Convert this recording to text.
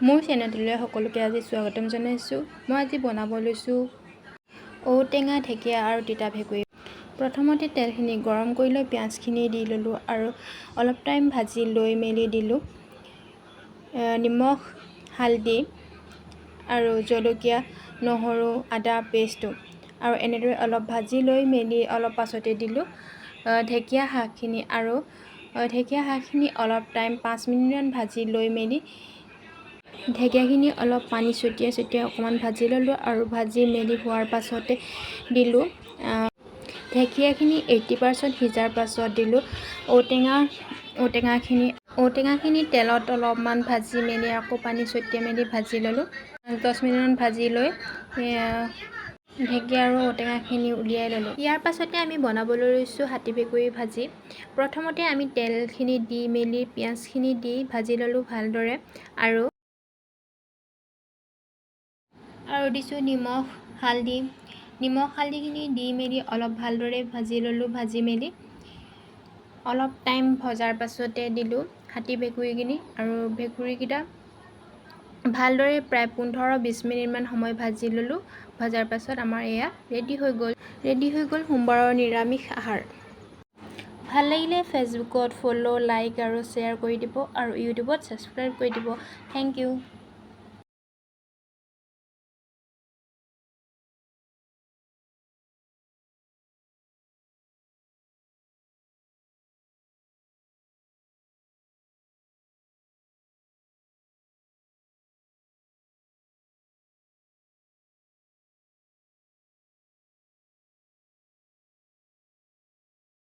মোৰ চেনেলটোলৈ সকলোকে আজি স্বাগতম জনাইছোঁ। মই আজি বনাব লৈছোঁ ঔটেঙা, ঢেকীয়া আৰু তিতা ভেকুৰী। প্ৰথমতে তেলখিনি গৰম কৰি লৈ পিঁয়াজখিনি দি ল'লোঁ আৰু অলপ টাইম ভাজি লৈ মেলি দিলোঁ নিমখ, হালধি আৰু জলকীয়া, নহৰু, আদা পেষ্টটো আৰু এনেদৰে অলপ ভাজি লৈ মেলি অলপ পাছতে দিলোঁ ঢেকীয়া শাকখিনি। আৰু ঢেকীয়া শাকখিনি অলপ টাইম 5 মিনিটমান ভাজি লৈ মেলি ঢেকীয়াখিনি অলপ পানী ছটিয়াই ছটিয়াই অকণমান ভাজি ল'লোঁ। আৰু ভাজি মেলি হোৱাৰ পাছতে দিলোঁ ঢেকীয়াখিনি। 80% সিজাৰ পাছত দিলোঁ ঔটেঙা। ঔটেঙাখিনি তেলত অলপমান ভাজি মেলি আকৌ পানী ছটিয়াই মেলি ভাজি ল'লোঁ। 10 মিনিটমান ভাজি লৈ ঢেকীয়া আৰু ঔটেঙাখিনি উলিয়াই ল'লোঁ। ইয়াৰ পাছতে আমি বনাবলৈ লৈছোঁ হাতী ভেকুৰী ভাজি। প্ৰথমতে আমি তেলখিনি দি মেলি পিঁয়াজখিনি দি ভাজি ল'লোঁ ভালদৰে আৰু আৰু দিছোঁ নিমখ, হালধি। নিমখ হালধিখিনি দি মেলি অলপ ভালদৰে ভাজি ল'লোঁ। ভাজি মেলি অলপ টাইম ভজাৰ পাছতে দিলোঁ হাতী ভেকুৰীখিনি আৰু ভেকুৰীকেইটা ভালদৰে প্ৰায় 15-20 মিনিটমান সময় ভাজি ল'লোঁ। ভজাৰ পাছত আমাৰ এয়া ৰেডি হৈ গ'ল সোমবাৰৰ নিৰামিষ আহাৰ। ভাল লাগিলে ফেচবুকত ফ'ল', লাইক আৰু শ্বেয়াৰ কৰি দিব আৰু ইউটিউবত ছাবস্ক্ৰাইব কৰি দিব। Thank U.